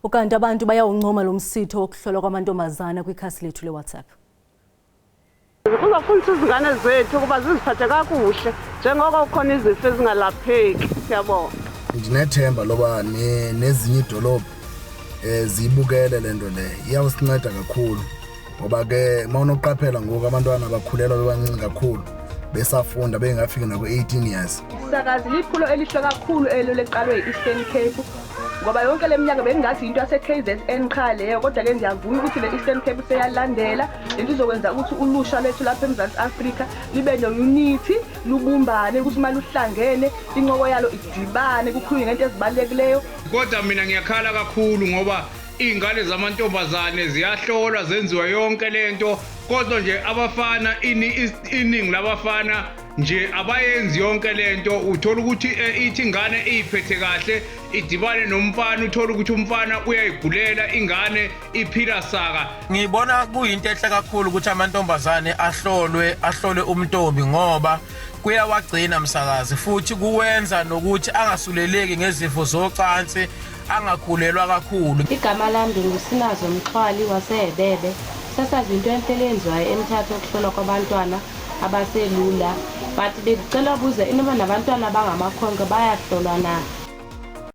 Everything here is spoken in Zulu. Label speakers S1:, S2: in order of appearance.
S1: Ukanti abantu bayawuncoma lo msitho wokuhlolwa kwamantombazana kwikhasi lethu leWhatsApp.
S2: Kuzofundisa izingane zethu ukuba ziziphathe kakuhle njengoko kukhona izifo ezingalapheki. Siyabonga.
S3: Ndinethemba loba nezinye iidolophu ziyibukele le nto le, iyawusinceda kakhulu ngoba ke uma unoqaphela ngoku abantwana bakhulelwa bebancinci kakhulu, besafunda, bengafiki nakwi-18 years.
S4: Sakazi, liphulo elihle kakhulu elo leqalwe yi-Eastern Cape, ngoba yonke le minyaka bengingathi into yase-KZN qha leyo, kodwa-ke ngiyavuma ukuthi le Eastern Cape seyalandela lento. Izokwenza ukuthi ulusha lethu lapha eMzansi Afrika libe no-unity, lubumbane, ukuthi uma luhlangene incoko yalo idibane, kukhulunywe ngento ezibalulekileyo.
S5: Kodwa mina ngiyakhala kakhulu ngoba iy'ngane zamantombazane ziyahlolwa, zenziwa yonke lento, kodwa nje abafana, iningi labafana nje abayenzi yonke lento. Uthola ukuthi ithi ingane iyiphethe kahle, idibane nomfana, uthola ukuthi umfana uyayigulela ingane, iphila saka.
S6: Ngibona kuyinto enhle kakhulu ukuthi amantombazane ahlolwe, ahlolwe umntombi, ngoba kuyawagcina, msakazi, futhi kuwenza nokuthi angasuleleki ngezifo zocansi, angakhulelwa kakhulu.
S7: Igama lami nginguSinazo Mxhwali waseHebebe. Sasazi, into enhle leyenziwayo eMthatha ukuhlolwa kwabantwana abaselula, but bengicela buza inoba nabantwana abangamakhwenkwe bayahlolwa na?